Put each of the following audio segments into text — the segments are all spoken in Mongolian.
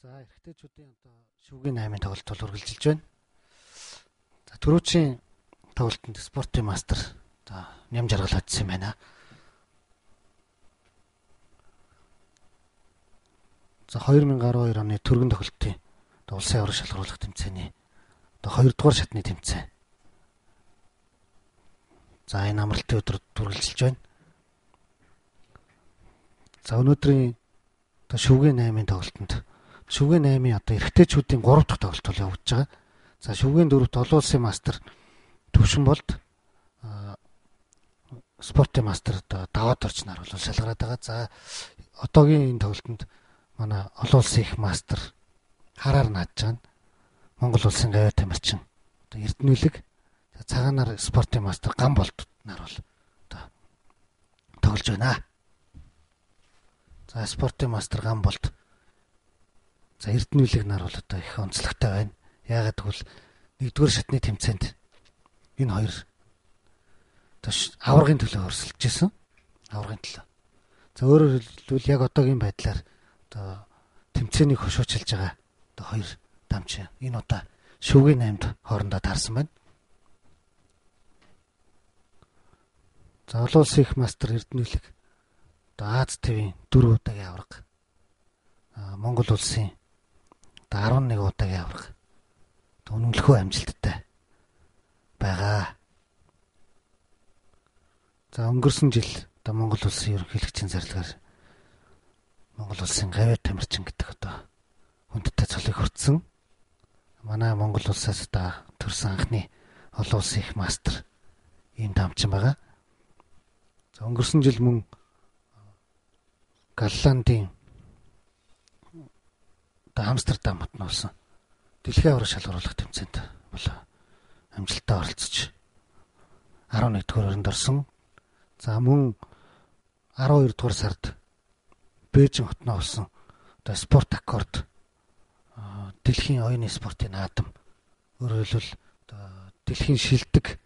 За эрэгтэйчүүдийн одоо шүвгийн 8-ын тоглолт бол үргэлжилж байна. За түрүүчийн тоглолтод спортын мастер одоо ням жаргал очсон юм байна. За 2012 оны түргэн тоглолтын одоо улсын аварга шалгаруулах тэмцээний одоо 2 дугаар шатны тэмцээн. За энэ амралтын өдөр үргэлжилж байна. За өнөөдрийн одоо шүвгийн 8-ын тоглолтод шүвгийн 8-ын одоо эрэгтэйчүүдийн 3 дахь тоглолт бол явагдаж байгаа. За шүвгийн 4-т олон улсын мастер Төвшинболд спортын мастер одоо даваад орчнаар бол шалгараад байгаа. За одоогийн энэ тоглолтод манай олон улсын их мастер хараар наадж байгаа нь Монгол улсын гавьяа тамирчин одоо Эрдэнэлэг цагаанаар спортын мастер Гамболд нар бол одоо тоглож байна. За спортын мастер Гамболд за Эрдэнэлэг нар бол одоо их онцлогтой байна. Яагаад гэвэл нэгдүгээр шатны тэмцээнд энэ хоёр одоо аваргын төлөө өрсөлдөж исэн. Аваргын төлөө. За өөрөөр хэлбэл яг одоогийн байдлаар одоо тэмцээнийг хошуучилж байгаа одоо хоёр дамчин энэ удаа шүвгийн 8-д хоорондоо таарсан байна. За олон улсын их мастер Эрдэнэлэг одоо Аз ТV-ийн 4 удаагийн аварга, Монгол улсын одоо 11 удаагийн аварга үнэмлэхүү амжилттай байгаа. За өнгөрсөн жил одоо Монгол улсын ерөнхийлөгчийн зарлагаар Монгол улсын гавьяа тамирчин гэдэг одоо хүндтэй цолыг хүртсэн. Манай Монгол улсаас одоо төрсэн анхны олон улсын их мастер ийм дамчин байгаа. За өнгөрсөн жил мөн Голландын одоо Амстердам хотод болсон дэлхийн аварга шалгаруулах тэмцээнд бол амжилттай оролцож 11 дугаар оронд орсон. За мөн 12 дугаар сард Бээжин хотноо болсон одоо спорт аккорд дэлхийн оюуны спортын наадам, өөрөөр хэлбэл одоо дэлхийн шилдэг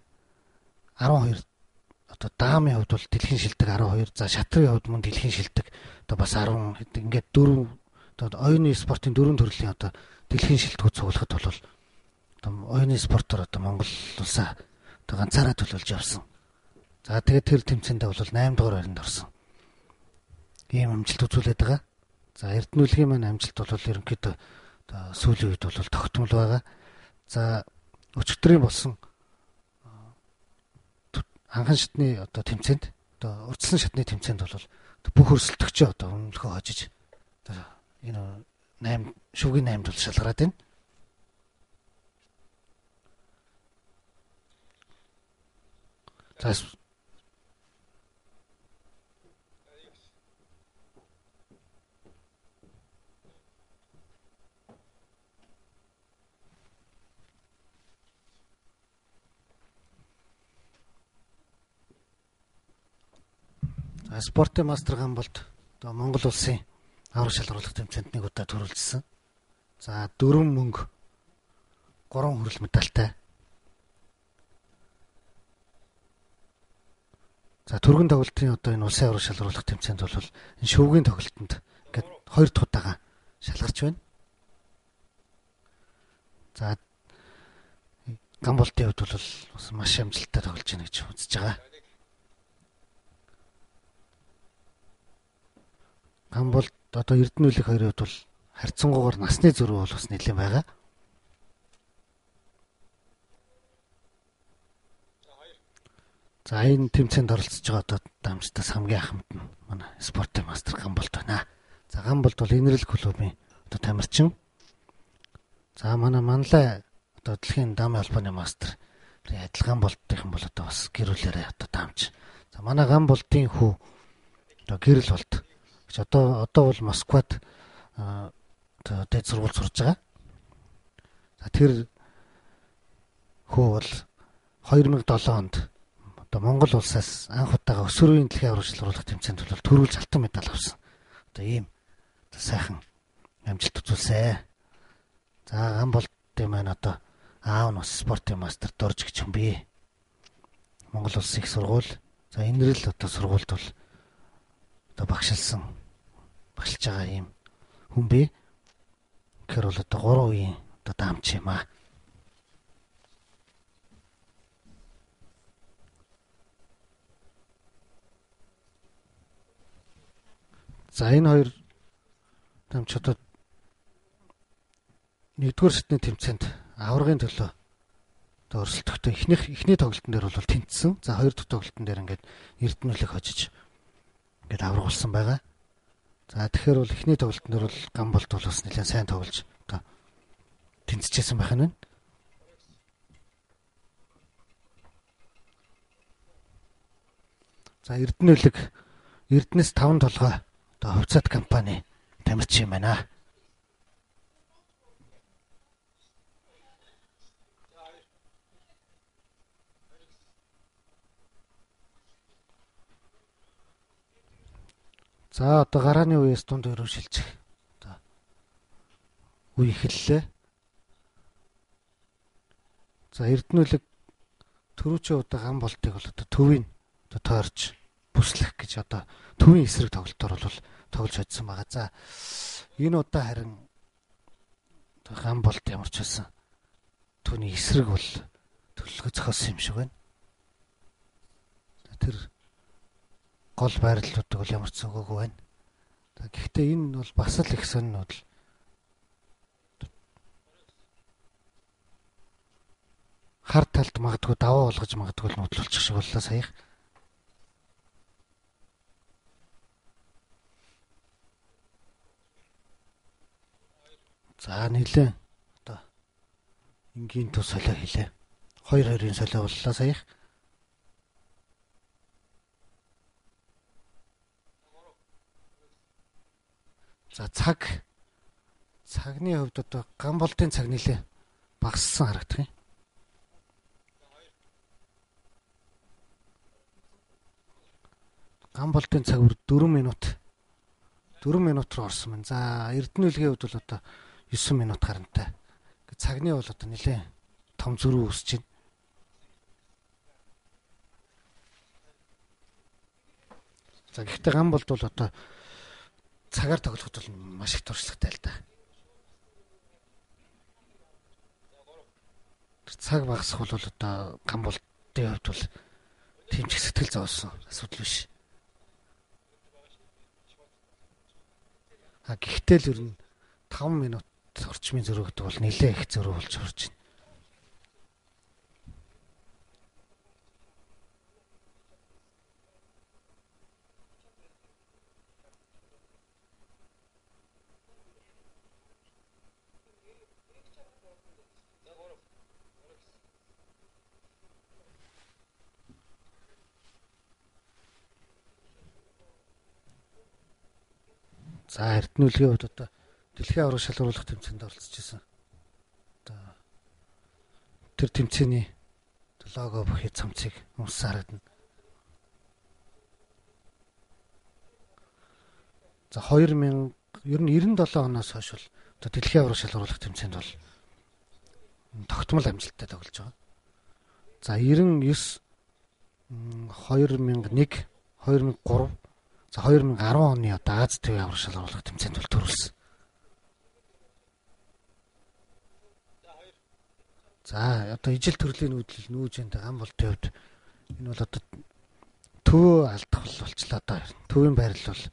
12 одоо даамын хувьд бол дэлхийн шилдэг 12, за шатрын хувьд мөн дэлхийн шилдэг одоо бас 10 ингээд дөрөв одоо оюуны спортын дөрвөн төрлийн одоо дэлхийн шилдэгүүд цуглахад бол одоо оюуны спортоор одоо Монгол улсаа одоо ганцаараа төлөөлж явсан. За тэгээд тэр тэмцээндээ бол 8 дугаар байранд орсон. Ийм амжилт үзүүлээд байгаа. За Эрдэнэлгийн маань амжилт бол ерөнхийдөө одоо сүүлийн үед бол тогтмол байгаа. За өчигдрийн болсон анхан шатны одоо тэмцээнд одоо урьдчилан шатны тэмцээнд бол бүх өрсөлдөгчөө одоо үнэмлэхөө хожиж одоо энэ 8 шүвгийн 8-д бол шалгараад байна. За спортын мастер Гамболд одоо Монгол улсын аварга шалгаруулах тэмцээнд нэг удаа төрүүлсэн. За 4 мөнгө 3 хүрэл медальтай. За түргэн тоглолтын одоо энэ улсын аварга шалгаруулах тэмцээнд бол энэ шүвгийн тоглолтод ингээд 2 дахь удаага шалгарч байна. За Гамболтын хувьд бол бас маш амжилттай тоглож байна гэж үзэж байгаа. Гамболд одоо Эрдэнэлэг хоёрын хувьд бол харьцангуйгаар насны зөрүү бол бас нэлээд байгаа. За энэ тэмцээнд оролцож байгаа одоо дамжтаас хамгийн ахмад нь манай спортын мастер Гамболд байна. За Гамболд бол Инрэл клубын одоо тамирчин. За манай Манлай одоо дэлхийн дамын холбооны мастер адил Гамболдын бол одоо бас гэр бүлээрээ одоо дамж. За манай Гамболдын хүү одоо гэрэл болд. Одоо бол Москвад одоо дээд сургууль сурж байгаа. За тэр хүү бол 2007 онд одоо Монгол улсаас анх удаага өсвөр үеийн дэлхийн аварга шалгаруулах тэмцээнд бол төрүүлж алтан медаль авсан. Одоо ийм одоо сайхан амжилт үзүүлсэн. За Гамболдын маань одоо аав нь бас спортын мастер Дорж гэж юм би. Монгол улсын их сургууль. За Инрэл одоо сургуульд бол одоо багшилсан, багшилж байгаа ийм хүн би. Гэхээр бол одоо 3 үеийн одоо даамч юм аа. За энэ хоёр дамч одоо нэгдүгээр шатны тэмцээнд аваргын төлөө одоо өрсөлдөхдөө эхний тоглолтын дээр бол тэнцсэн. За хоёр дахь тоглолтын дээр ингээд Эрдэнэлэг хожиж ингээд аварга болсон байгаа. За тэгэхээр бол эхний тоглолтын дээр бол Гамболд бол бас нэлээд сайн тоглож одоо тэнцэжсэн байх нь байна. За Эрдэнэлэг Эрдэнэс 5 толгой одоо хувьцаат компани тамирчин юм байна. За одоо гарааны үеэс дунд өрөө шилжих одоо үе эхэллээ. За Эрдэнэлэг түрүүчийн удаа Гамболтыг бол одоо төвийн одоо тойрч бүслэх гэж одоо төвийн эсрэг тоглолтоор бол тоглож чадсан байгаа. За энэ удаа харин Гамболт ямар ч байсан түүний эсрэг бол төлөвлөгөө зохиосон юм шиг байна. Тэр гол байрлалуудыг бол ямар ч өгөөгүй байна. Гэхдээ энэ бол бас л их сонин нүүдэл. Хар талд магадгүй даваа болгож магадгүй нүүдэл болчих шиг боллоо саях. За нэлээ одоо энгийн тус солио хийлээ. 2-2-ын солио боллоо саях. За цагны хувьд одоо Гамболтын цаг нэлээ багассан харагдах юм. Гамболтын цаг бүр 4 минут 4 минут руу орсон байна. За Эрдэнэлгийн хувьд бол одоо 9 минут гарантай. Цагны бол одоо нэлээ том зөрүү үүсэж байна. За гэхдээ Гамболд бол одоо цагаар тоглоход бол маш их туршлагатай л да. Тэр цаг багасах бол одоо Гамболтын хувьд бол тийм ч сэтгэл зовсон асуудал биш. А гэхдээ л ер нь 5 минут орчмын зөрүү гэдэг бол нэлээ их зөрүү болж орж байна. За Эрдэнэлгийн хувьд одоо дэлхийн аварга шалгаруулах тэмцээнд оролцож исэн. Одоо тэр тэмцээний лого бүхий цамцыг өмссөн харагдана. За 2000 ер нь 97 оноос хойш бол одоо дэлхийн аварга шалгаруулах тэмцээнд бол тогтмол амжилттай тоглож байгаа. За 99 2001 2003 за 2010 оны одоо Ази төвийн аварга шалгаруулах тэмцээнд бол төрүүлсэн. За одоо ижил төрлийн нүүдэл нүүж энэ Гамболтын хувьд энэ бол одоо төвөө алдах болчлоо одоо. Төвийн байрлал бол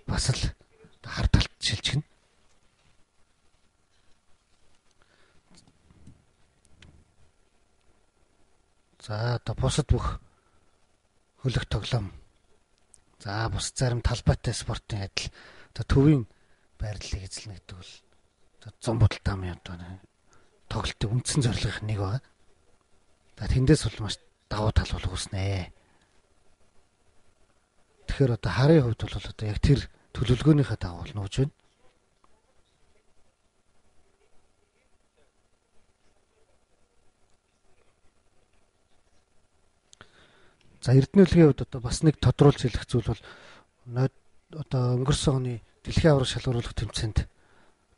бас л хар талд шилжигнэ. За одоо бусад бүх хөлөх тоглоом. За бус зарим талбайтай спортын адил одоо төвийн байрлалыг эзэлнэ гэдэг бол одоо зам будалтаамын одоо тоглолтын үндсэн зорилгын нэг байгаа. За тэндээс бол маш давуу тал бол үүснэ. Тэгэхээр одоо харын хувьд бол одоо яг тэр төлөвлөгөөнийхөө дагуу бол нууж байна. За Эрдэнэлгийн хувьд одоо бас нэг тодруулж хэлэх зүйл бол одоо өнгөрсөн оны дэлхийн аварга шалгаруулах тэмцээнд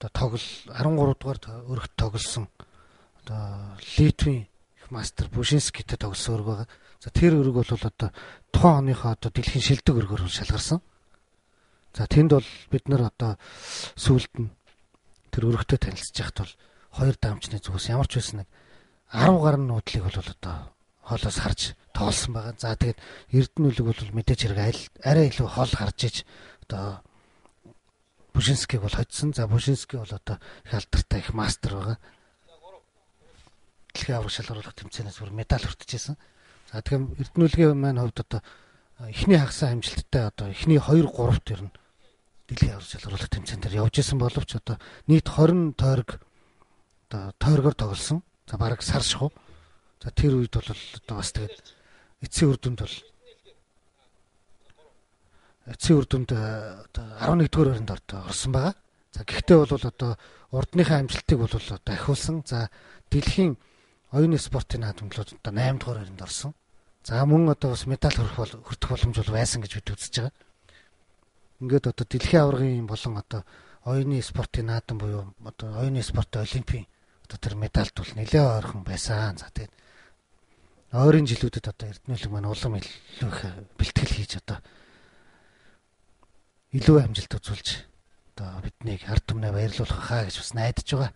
одоо 13 дугаар өргөт тоглосон одоо Литвийн их мастер Бушинскитэй тоглосон өрг байгаа. За тэр өрг бол одоо тухайн оныхоо одоо дэлхийн шилдэг өргөөр шалгарсан. За тэнд бол бид нар одоо сүүлд нь Тэр өргөтөө танилцж яхад бол хоёр даамчны зүгээс ямар ч байсан нэг 10 гаруй нуудлыг бол одоо хоолоос харж тоолсон байгаа. За тэгээд Эрдэнэ үлэг бол мэдээж хэрэг арай илүү хол харж иж одоо Бужинскийг бол хоцсон. За Бужинский бол одоо их алдартай их мастер байгаа. Дэлхийн аварга шалгаруулах тэмцээнээс бүр медаль хүртчихсэн. За тэгэхээр Эрдэнэ үлгийн маань хувьд одоо эхний хагас амжилттай одоо эхний 2 3-т ер нь дэлхийн аварга шалгаруулах тэмцээн дээр явж исэн боловч одоо нийт 20 тойрог одоо тойргоор тоглосон. За бараг сар шахуу. За тэр үед бол одоо бас тэгээд эцсийн үр дүнд бол эцсийн үр дүнд одоо 11-р байранд орсон байгаа. За гэхдээ бол одоо урдныхаа амжилтыг бол одоо ахиулсан. За дэлхийн оюуны спортын наадамдлууд одоо 8-р байранд орсон. За мөн одоо бас медаль хүртэх боломж бол байсан гэж бид үзэж байгаа. Ингээд одоо дэлхийн аваргын болон одоо оюуны спортын наадам буюу одоо оюуны спортын олимпийн одоо тэр медальд бол нэлээд ойрхон байсан. За тэгээд ойрын жилүүдэд одоо Эрдэнэ үлэг маань улам илүү их бэлтгэл хийж одоо илүү амжилт үзүүлж одоо биднийг ард түмнээ баярлуулах хаа гэж бас найдаж байгаа.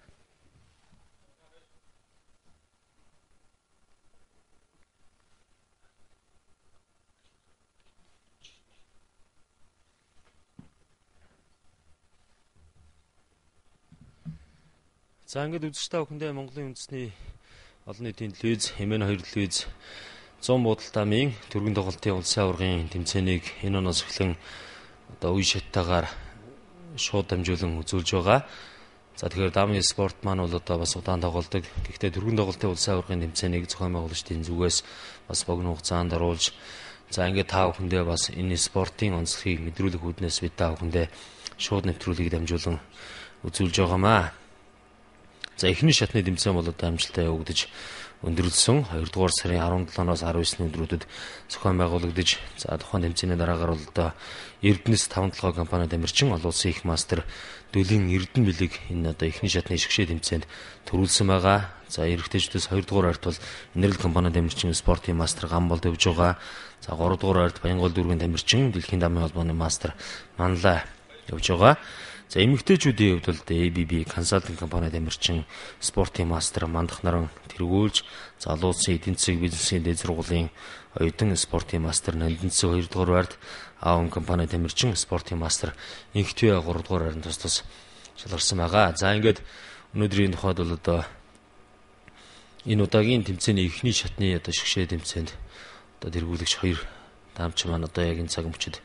За ингээд үзэгч та бүхэндээ Монголын үндэсний олон нийтийн телевиз, MN2 телевиз 100 буудал дамын түргэн тоглолтын улсын аваргын тэмцээнийг энэ оноос эхлэн одоо үе шаттайгаар шууд дамжуулан үзүүлж байгаа. За тэгэхээр дамын спорт маань бол одоо бас удаан тоглодог. Гэхдээ түргэн тоглолтын улсын аваргын тэмцээнийг зохион байгуулагчдын зүгээс бас богино хугацаанд оруулж за ингээд та бүхэндээ бас энэ спортын онцлогийг мэдрүүлэх үүднээс бид та бүхэндээ шууд нэвтрүүлгийг дамжуулан үзүүлж байгаамаа. За эхний шатны тэмцээн бол одоо амжилттай явагдаж өндөрлөсөн. 2 дугаар сарын 17-оос 19-ний өдрүүдэд зохион байгуулагдаж, за тухайн тэмцээний дараагаар бол одоо Эрдэнэс 5 толгой компани тамирчин олон улсын их мастер Дүлийн Эрдэнэ бэлэг энэ одоо эхний шатны шигшээ тэмцээнд төрүүлсэн байгаа. За эрэгтэйчдээс 2 дугаар байрт бол Энэрэл компани тамирчин спортын мастер Гамболд явж байгаа. За 3 дугаар байрт Баянгол дүүргийн тамирчин Дэлхийн дамын холбооны мастер Манлай явж байгаа. За эмэгтэйчүүдийн хувьд бол ABB консалтинг компани тамирчин спортын мастер Мандах наран тэргүүлж, за олон улсын эдийн засаг бизнесийн дээд сургуулийн оюутан спортын мастер Нандинцэг 2 дугаар байрт, АОМ компани тамирчин спортын мастер Инхтвэ 3 дугаар байранд тус шалгарсан байгаа. За ингээд өнөөдрийн тухайд бол одоо энэ удаагийн тэмцээний эхний шатны одоо шигшээ тэмцээнд одоо тэргүүлэгч хоёр дамч маань одоо яг энэ цаг мөчид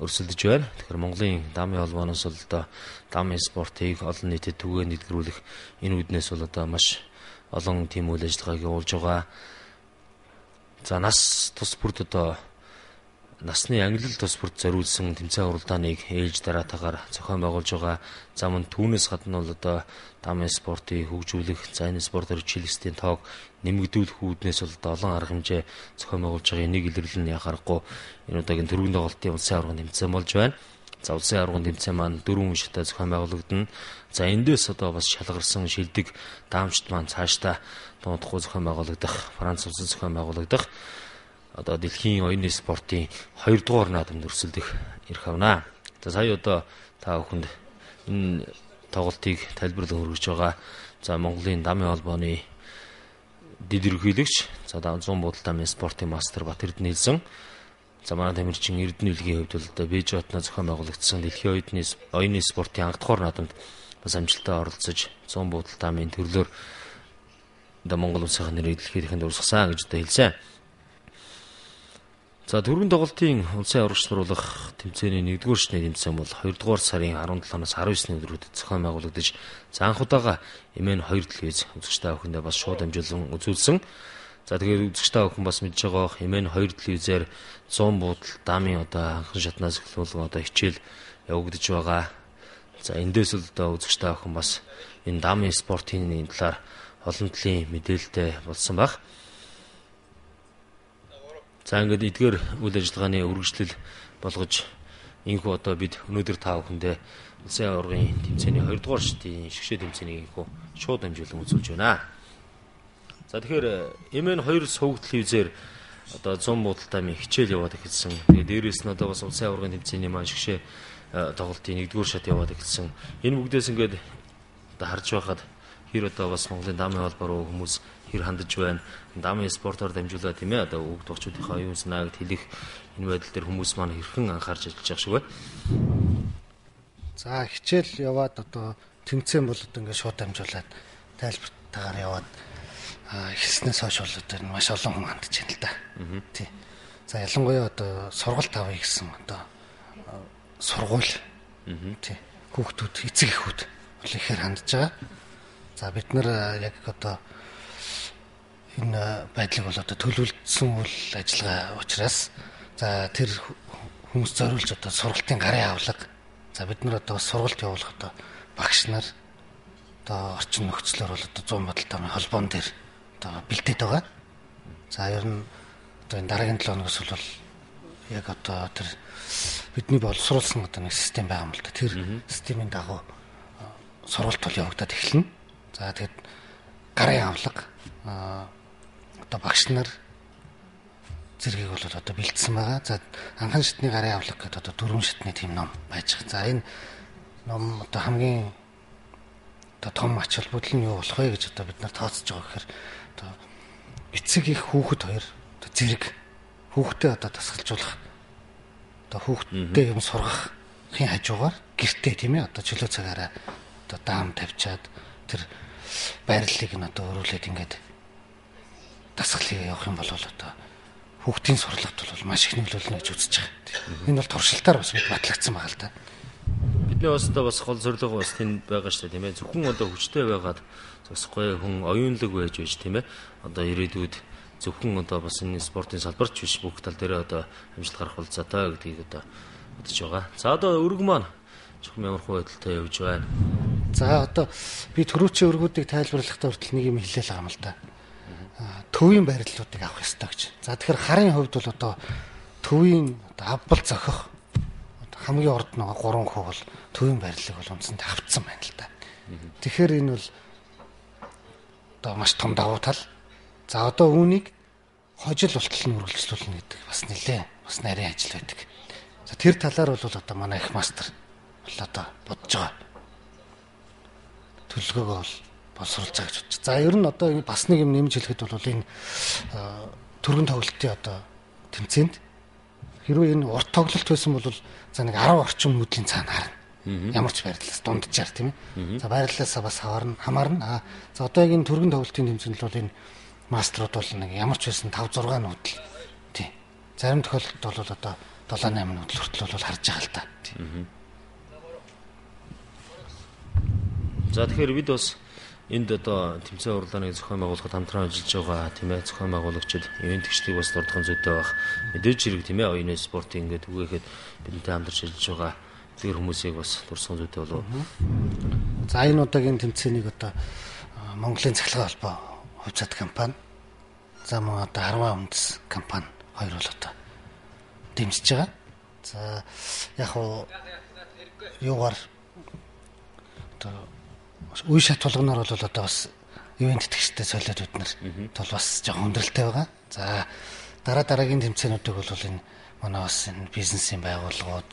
өрсөлдөж байна. Тэгэхээр Монголын дамын холбооноос бол одоо дамын спортыг олон нийтэд түгээн дэлгэрүүлэх энэ үүднээс бол одоо маш олон тийм үйл ажиллагааг явуулж байгаа. За нас тус бүрд одоо насны ангилал тус бүрд зориулсан тэмцээн уралдааныг ээлж дараатайгаар зохион байгуулж байгаа. За мөн түүнээс гадна бол одоо дамын спортыг хөгжүүлэх, за энэ спортоор хичээлсдийн тоог нэмэгдүүлэх үүднээс бол одоо олон арга хэмжээ зохион байгуулж байгаа. Энийг илэрлэн яхаарахгүй энэ удаагийн түргэн тоглолтын улсын аваргын тэмцээн болж байна. За улсын аваргын тэмцээн маань 4 шатаа зохион байгуулагдана. За эндээс одоо бас шалгарсан шилдэг даамчд маань цаашдаа дундахгүй зохион байгуулагдах, Франц улсад зохион байгуулагдах одоо дэлхийн оюуны спортын 2 дугаар наадамд өрсөлдөх эрх авнаа. За сая одоо та бүхэнд энэ тоглолтыг тайлбарлан хүргэж байгаа. За Монголын дамын холбооны дэд ерөнхийлөгч, за 100 буудал дамын спортын мастер Бат Эрдэнэ хэлсэн. За манай тамирчин Эрдэнэ үлгийн хувьд бол одоо Бээжин хотноо зохион байгуулагдсан дэлхийн оюуны спортын анх дугаар наадамд бас амжилттай оролцож 100 буудал дамын төрлөөр одоо Монгол улсын нэрийг дэлхийн дэхэнд урсгасан гэж одоо хэлсэн. За түргэн тоглолтын улсын аврагч туруулах тэмцээний 1-р шатны тэмцээн бол 2 дугаар сарын 17-оос 19-ний өдрүүдэд зохион байгуулагдаж, за анх удаага MN2 телевиз үзэгч та бүхэндээ бас шууд дамжуулан үзүүлсэн. За тэгэхээр үзэгч та бүхэн бас мэдж байгаа бох MN2 телевизээр 100 буудал дамын одоо анхан шатнаас эхлүүлэн одоо хичээл явагдаж байгаа. За эндээс л одоо үзэгч та бүхэн бас энэ дамын спортын талаар олон төрлийн мэдээлэлтэй болсон байх. За ингээд эдгээр үйл ажиллагааны үргэлжлэл болгож инхүү одоо бид өнөөдөр та бүхэндээ улсын аваргын тэмцээний 2 дугаар шатны шигшээ тэмцээнийг инхүү шууд дамжуулан үзүүлж байна. За тэгэхээр MN2 сувг телевизээр одоо 100 буудал дамын хичээл яваад эхэлсэн. Тэгээд дээрээс нь одоо бас улсын аваргын тэмцээний маань шигшээ тоглолтын 1-р шат яваад эхэлсэн. Энэ бүгдээс ингээд Одоо харж байхад хэр одоо бас Монголын даамын холбоо руу хүмүүс хэр хандаж байна. Даамын спортоор дамжуулаад тийм ээ одоо хүүхд багчуудынхаа оюун санааг хэлэх энэ байдал дээр хүмүүс маань хэрхэн анхаарч ажиллаж байгаа шиг байна. За хичээл яваад одоо тэмцээн бол одоо ингээд шууд дамжуулаад тайлбартаагаар яваад эхэлснээс хойш бол одоо маш олон хүн хандж байна л да. Тий. За ялангуяа одоо сургалт авъя гэсэн одоо сургууль. Тий. Хүүхдүүд, эцэг эхүүд бол ихээр хандж байгаа. За бид нар яг одоо энэ байдлыг бол одоо төлөвлөсөн үйл ажиллагаа учраас за тэр хүмүүс зориулж одоо сургалтын гарын авлага. За бид нар одоо сургалт явуулах одоо багш нар одоо орчин нөхцлөөр бол одоо 100 бодолтой холбоон дээр одоо бэлдээд байгаа. За ер нь одоо энэ дараагийн 7 хоногоос бол яг одоо тэр бидний боловсруулсан одоо нэг систем байгаа юм л да. Тэр системийн дагуу сургалт бол явагдаад эхэлнэ. За тэгэд гарын авлага одоо багш нар зэргийг бол одоо бэлдсэн байгаа. За анхан шатны гарын авлага гэдэг одоо 4 шатны тийм ном байж байгаа. За энэ ном одоо хамгийн одоо том ач холбогдол нь юу болох вэ гэж одоо бид нар тооцож байгаа гэхээр одоо эцэг их хүүхэд хоёр одоо зэрэг хүүхдээ одоо дасгалжуулах одоо хүүхдээ юм сургахын хажуугаар гэртээ тийм ээ одоо чөлөө цагаараа одоо даам тавьчаад тэр байрлалыг нь одоо өрүүлээд ингээд дасгалыг явах юм бол одоо хүүхдийн сурлагт бол маш их нөлөөлнө гэж үзэж байгаа. Энэ бол туршилтаар бас батлагдсан байгаа л да. Бидний бас одоо бас гол зорилго бас тэнд байгаа шүү дээ тийм ээ. Зөвхөн одоо хүчтэй байгаад зогсохгүй хүн оюунлаг байж байж тийм ээ. Одоо ирээдүйд зөвхөн одоо бас энэ спортын салбарч биш бүх тал дээр одоо амжилт гарах болцоотой гэдгийг одоо бодож байгаа. За одоо өрг маань чухам ямар хуу байдалтай явж байна. За одоо би түрүүчийн өргүүдийг тайлбарлахдаа хүртэл нэг юм хэлээл байгаа юм л да. Төвийн байрлалуудыг авах ёстой гэж. За тэгэхээр харын хувьд бол одоо төвийн одоо авбал зохих хамгийн урд нөгөө 3 хүү бол төвийн байрлалыг бол үндсэндээ авцсан байна л да. Тэгэхээр энэ бол одоо маш том давуу тал. За одоо үүнийг хожил болтол нь үргэлжлүүлнэ гэдэг бас нэлээ бас нарийн ажил байдаг. За тэр талаар бол одоо манай их мастер бол одоо бодож байгаа. Төлөвлөгөөгөө бол боловсруулж байгаа гэж бодож. За ер нь одоо бас нэг юм нэмж хэлэхэд бол энэ түргэн тоглолтын одоо тэмцээнд хэрвээ энэ урт тоглолт байсан бол за нэг 10 орчим нүүдлийн цаана харна. Ямар ч байрлалаас дунджаар тийм ээ. За байрлалаасаа бас хамаарна. За одоо яг энэ түргэн тоглолтын тэмцээнд бол энэ маструуд бол нэг ямар ч байсан 5 6 нүүдэл тий. Зарим тохиолдолд бол одоо 7 8 нүүдэл хүртэл бол харж байгаа л та. За тэгэхээр бид бас энд одоо тэмцээн уралдааныг зохион байгуулахад хамтран ажиллаж байгаа тийм ээ зохион байгуулагчид ивент тэгшлийг бас дурдхан зүйтэй байх мэдээж хэрэг тийм ээ оюуны спортыг ингээд түгээхэд бидэнтэй хамтарч ажиллаж байгаа тэр хүмүүсийг бас дурсан зүйтэй болов. За энэ удаагийн тэмцээнийг одоо Монголын цахилгаан холбоо хувьцаат компани за мөн одоо 10 үндэс компани хоёр бол одоо дэмжиж байгаа. За яг уу юугаар одоо үе шат болгоноор бол одоо бас ивент тэтгэгчтэй солиод бид нар тул бас жоохон хүндрэлтэй байгаа. За дараа дараагийн тэмцээнүүдийг бол энэ манай бас энэ бизнесийн байгууллагууд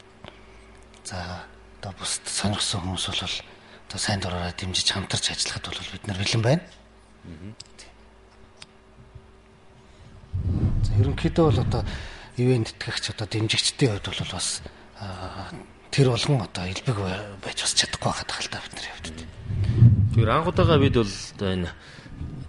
за одоо бусд сонирхсан хүмүүс бол одоо сайн дураараа дэмжиж хамтарч ажиллахад бол бид нар бэлэн байна. За ерөнхийдөө бол одоо ивент тэтгэгч одоо дэмжигчдийн хувьд бол бас тэр болгон одоо элбэг байж бас чадахгүй байхад л та бидний хувьд. Тэгэхээр анх удаага бид бол одоо энэ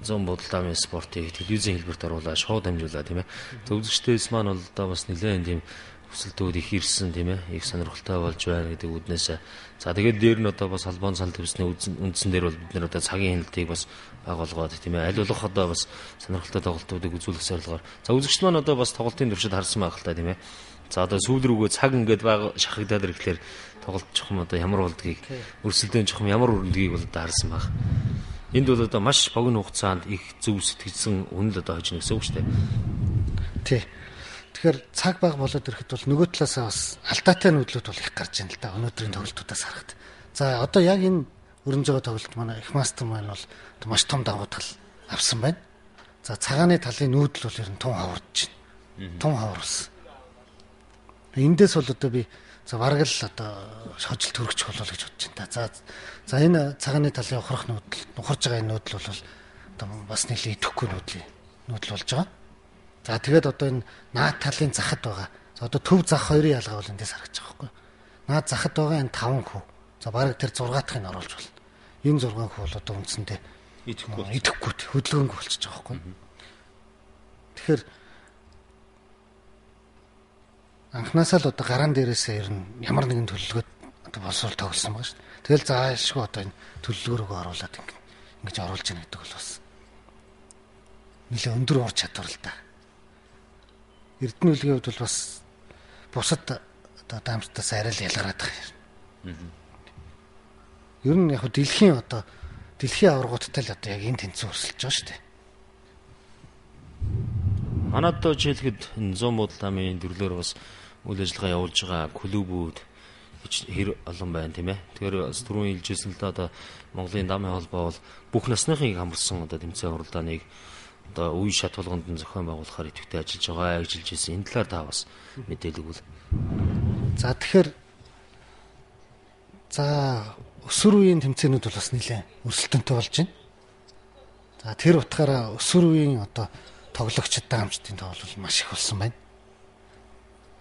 100 бодолтаамын спортыг телевизийн хэлбэрт оруулаад шоу дамжуулаа тийм ээ. Үзэгчдээс маань бол одоо бас нэлээд тийм хүсэлтүүд их ирсэн тийм ээ. Их сонирхолтой болж байна гэдэг үднээс. За тэгээд дээр нь одоо бас холбоон санал тавьсны үндсэн дээр бол бид нэр одоо цагийн хяналтыг бас байгуулгаад тийм ээ. Аль болох одоо бас сонирхолтой тоглолтуудыг үзүүлэх зорилгоор. За үзэгчд маань одоо бас тоглолтын туршид харсан байх л та тийм ээ. За одоо сүүл рүүгээ цаг ингээд баг шахагдаад ирэхлээр тоглолт чухам одоо ямар болдгийг өрсөлдөөн чухам ямар өрөндгийг бол одоо харсан байх. Энд бол одоо маш богино хугацаанд их зөв сэтгэжсэн үнэл одоо хожно гэсэн үг шүү дээ. Тий. Тэгэхээр цаг баг болоод ирэхэд бол нөгөө талаасаа бас алдаатай нүүдлүүд бол их гарч ийн л да өнөөдрийн тоглолтуудаас харахад. За одоо яг энэ өрнөж байгаа тоглолт манай их мастер маань бол маш том давуу тал авсан байна. За цагааны талын нүүдэл бол ер нь тун хавардж байна. Тун хаварсан. Эндээс бол одоо би за бараг л одоо хожил төрөгч болов гэж бодож байна та. За энэ цагааны талын ухрах нүүдэл, нухарж байгаа энэ нүүдэл бол одоо бас нэлээд идэхгүй нүүдэл болж байгаа. За тэгээд одоо энэ наад талын захад байгаа. За одоо төв зах хоёрын ялгаа бол эндээс харагдаж байгаа байхгүй. Наад захад байгаа энэ 5 хүү. За бараг тэр 6 дахьыг оруулж болно. Энэ 6 хүү бол одоо үндсэндээ идэхгүй хөдөлгөөнгүй болчихж байгаа байхгүй. Тэгэхээр анхнаасаа л одоо гараан дээрээсээ ер нь ямар нэгэн төлөвлөгөөд одоо боловсрол тоглосон байгаа шүү дээ. Тэгэл заашгүй одоо энэ төлөвлөгөөрөө оруулаад ингэж оруулж яах гэдэг бол бас нэлээ өндөр ур чадвар л да. Эрдэнэ үлгийн хувьд бол бас бусад одоо даамчтаас арай л ялгараад байгаа юм. Ер нь яг дэлхийн одоо дэлхийн аваргуудтай л одоо яг энэ тэнцэн өрсөлдөж байгаа шүү дээ. Манад одоо жишээлхэд энэ 100 буудал дамын төрлөөр бас үйл ажиллагаа явуулж байгаа клубүүд хэр олон байна тийм ээ. Тэгэхээр бас түрүүн хэлжсэн л да одоо Монголын дамын холбоо бол бүх насныхыг хамарсан одоо тэмцээн уралдааныг одоо үе шат болгонд нь зохион байгуулахаар идэвхтэй ажиллаж байгаа гэж хэлж ирсэн. Энэ талаар та бас мэдээлэл өгвөл. За тэгэхээр за өсвөр үеийн тэмцээнүүд бол бас нэлээд өрсөлдөөнтэй болж байна. За тэр утгаараа өсвөр үеийн одоо тоглогчид даамчдын тоо бол маш их болсон байна.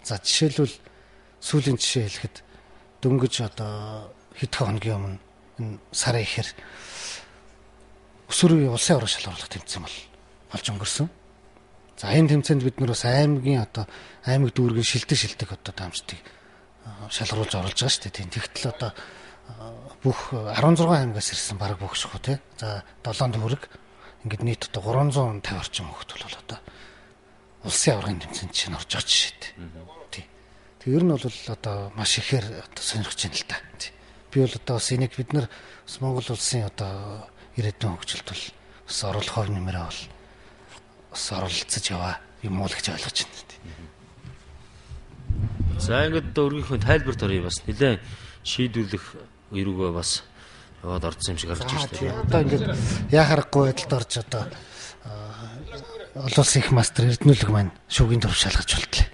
За жишээлбэл сүүлийн жишээ хэлэхэд дөнгөж одоо хэдхэн хоногийн өмнө энэ сарын ихээр өсвөр үеийн улсын аварга шалгаруулах тэмцээн болж өнгөрсөн. За энэ тэмцээнд бид нар бас аймгийн одоо аймаг дүүргийн шилдэг одоо даамчдыг шалгаруулж оруулж байгаа шүү дээ. Тийм тэгтэл одоо бүх 16 аймагаас ирсэн бараг бүх шахуу тий. За 7 дүүрэг ингээд нийт одоо 350 орчим хүүхэд бол одоо улсын аваргын тэмцээнд чинь орж байгаа жишээтэй. Тий. Тэг ер нь бол одоо маш ихээр одоо сонирхож байна л да. Тий. Би бол одоо бас энийг бид нар бас Монгол улсын одоо ирээдүйн хөгжилд бол бас оруулах хувь нэмрээ бол бас оролцож яваа юм уу л гэж ойлгож байна. Тий. За ингээд одоо өргийнхөө тайлбарт оръё бас нэлээд шийдвэрлэх эрүүгөө бас яваад орсон юм шиг харагдаж байна шүү дээ. Одоо ингээд яа харахгүй байдалд орж одоо олон улсын их мастер Эрдэнэлэг маань шүүгийн төр шалгаж болтлээ.